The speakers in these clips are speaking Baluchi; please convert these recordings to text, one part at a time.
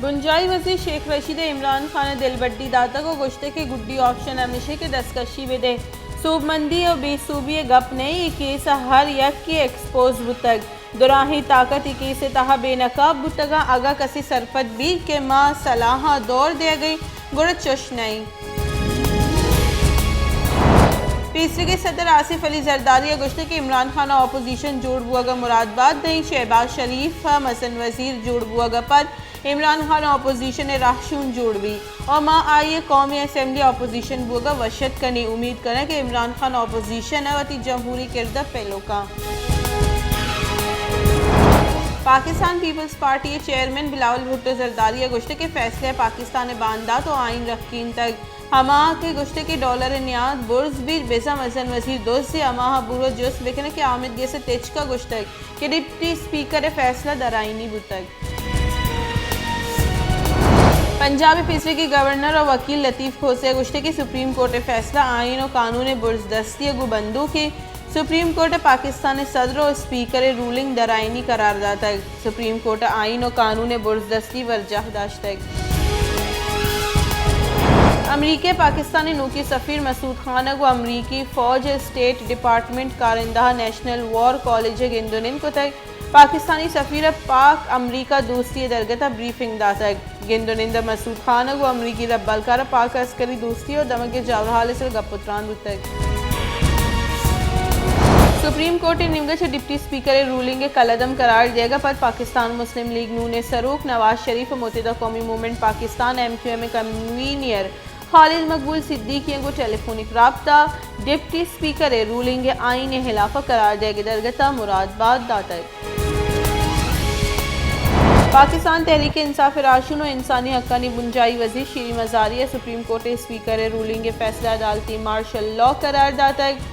بنجاہی وزیر شیخ رشید ءَ عمران خان ءَ دلبڈی داتگ ءُ گوشتگ کہ گڈی آپشن ہمیش اِنت کہ دستکشی بہ دئے۔ سوبمندی ءُ بے سوبی ءِ گپ نہ اِنت، اے کیس ءَ ہر یکے ایکسپوز بوتگ۔ دراہیں طاقت اے کیس ءِ تہا بے نقاب بوتگ اَنت۔ اگاں کسے سرپد بیت کہ ما سلاہاں دور دیگ ءَ ایں، گڑا چش نہ اِنت۔ پیسریگیں صدر آصف علی زرداری ءَ گوشتگ کہ عمران خان ءَ اپوزیشن جوڑ بوگ ءَ مراد بات دئیں۔ شہباز شریف ءَ مزن وزیر جوڑ بوگ ءَ پد عمران خان اپوزیشن ءِ راہشون جوڑ بیت ءُ ما آئی ءَ قومی اسمبلی اپوزیشن بوگ ءَ وش اتک کنیں۔ امید کناں کہ عمران خان اپوزیشن ءَ وتی جمہوری کرد ءَ پیلو کنت۔ پاکستان پیپلز پارٹی ءِ چیئرمین بلاول بھٹو زرداری ءَ گوشتگ کہ فیصلہ ءَ پاکستان ءِ باندات ءُ آئین رکینتگ۔ ہما کہ گوشتگ کہ ڈالر ءِ نیاد برز بیت، بزاں مزن وزیر دزے، ہماہاں برو جست بکنت کہ حامد گس ءِ تچک ءَ گوشتگ کہ ڈپٹی اسپیکر ءِ فیصلہ درآئینی بوتگ۔ پنجاب ءِ پیسریگیں گورنر ءُ وکیل لطیف کھوسہ ءَ گوشتگ کہ سپریم کورٹ ءِ فیصلہ آئین ءُ قانون ءِ برزدستی ءَ گوں بندوک اِنت۔ سپریم کورٹ ءَ پاکستان ءِ صدر ءُ اسپیکر ءِ رولنگ درآئینی قرار داتگ۔ سپریم کورٹ ءَ آئین ءُ قانون ءِ برزدستی برجاہ داشتگ۔ امریکہ ءَ پاکستان ءِ نوکیں سفیر مسعود خان ءَ گوں امریکی فوج ءِ اسٹیٹ ڈیپارٹمنٹ کارندہ ءَ نیشنل وار کالج ءَ گند ءُ نند کتگ۔ پاکستانی سفیر ءَ پاک امریکہ دوستی ءِ درگت ءَ بریفنگ داتگ۔ گند ءُ نند ءَ مسعود خان ءَ گوں امریکی ربالکار ءَ پاک عسکری دوستی ءُ دمگی جاورھال ءِ سر ءَ گپ ءُ تران بوتگ۔ سپریم کورٹ ءِ نیمگ ءَ چہ ڈپٹی اسپیکر ءِ رولنگ ءِ کلعدم قرار دیگ ءَ پد پاکستان مسلم لیگ نون ءِ سروک نواز شریف ءُ متحدہ قومی موومنٹ پاکستان، ایم کیو ایم، ءِ کنوینئر خالد مقبول صدیقی ءَ گوں ٹیلی فونک رابطہ ءَ ڈپٹی اسپیکر ءِ رولنگ ءِ آئین ءِ ہلاف ءَ قرار دیگ ءِ درگت ءَ مراد بات داتگ۔ پاکستان تحریک انصاف ءِ راہشون ءُ انسانی حقانی بنجاہی وزیر شیریں مزاری ءَ سپریم کورٹ ءِ اسپیکر ءِ رولنگ ءِ فیصلہ ءَ عدالتی مارشل لا قرار داتگ۔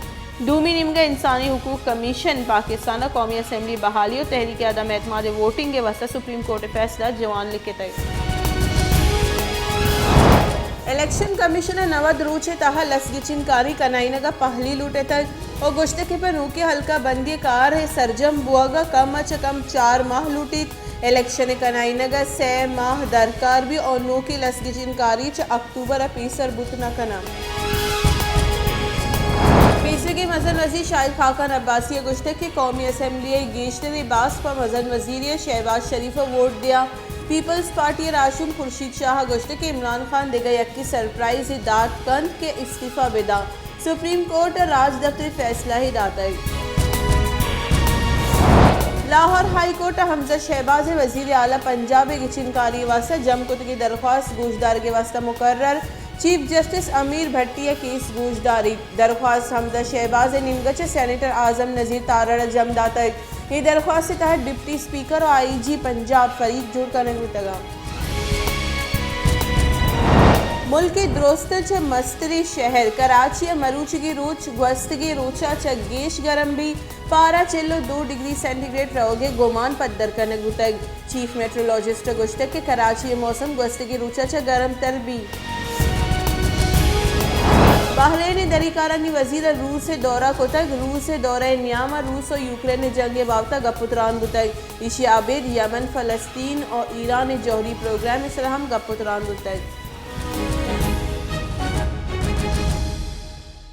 دومی نیمگ ءَ انسانی حقوق کمیشن پاکستان ءَ قومی اسمبلی بحالی ءُ تحریک عدم اعتماد ءِ ووٹنگ ءِ واستہ سپریم کورٹ ءِ فیصلہ ءَ جوان لکتگ۔ الیکشن کمیشن ءَ نود روچ ءِ تہا لس گچین کاری کنائینگ ءَ پہلی لوٹتگ ءُ گوشتگ کہ پہ نوکیں حلقہ بندی ءِ کار ءِ سرجم بوگ ءَ کم ءَ چہ کم چار ماہ لوٹیت۔ الیکشن ءِ کنائینگ ءَ سئے ماہ درکار بیت ءُ نوکیں لس گچین کاری چہ اکتوبر ءَ پیسر بوت نہ کناں۔ پیسریگیں مزن وزیر شاہد خاقان عباسی ءَ گوشتگ کہ قومی اسمبلی ءِ گیشتریں باسک پہ مزن وزیری ءَ شہباز شریف ءَ ووٹ دیاں۔ پیپلز پارٹی ءِ راہشون خورشید شاہ ءَ گوشتگ کہ عمران خان دگہ یکے سرپرائزے دات کنت کہ استعفی بداں۔ سپریم کورٹ ءَ راجدپتر ءِ فیصلہ ءَ داتگ۔ لاہور ہائی کورٹ ءَ حمزہ شہباز ءِ وزیر اعلی پنجاب ءِ گچین کاری ءِ واستہ جم کتگیں درخواست گوشدارگ ءِ واستہ مقرر۔ چیف جسٹس امیر بھٹی ءَ کیس گوشداریت۔ درخواست حمزہ شہباز ءِ نیمگ ءَ چہ سینیٹر اعظم نذیر تارڑ ءَ جم داتگ۔ اے درخواست ءِ تہا ڈپٹی اسپیکر ءُ آئی جی پنجاب فریق جوڑ کنگ بوتگ اَنت۔ ملک ءِ درستاں چہ مستریں شہر کراچی ءَ مروچیگیں روچ گوستگیں روچ ءَ چہ گیش گرم بیت، پارہ چل ءُ دو ڈگری سینٹی گریڈ روگ ءِ گمان پدر کنگ بوتگ۔ چیف میٹرولوجسٹ ءَ گوشتگ کہ کراچی ءِ موسم گوستگیں روچ ءَ چہ گرم تر بیت۔ بحرین ءِ دریکارانی وزیر ءَ روس ءِ دورہ کتگ۔ روس ءِ دورہ ءِ نیام ءَ روس ءُ یوکرین ءِ جنگ ءِ بابت ءَ گپ ءُ تران بوتگ۔ ایشی ءَ ابید یمن، فلسطین ءُ ایران ءِ جوہری پروگرام ءِ سرا ہم گپ ءُ تران بوتگ۔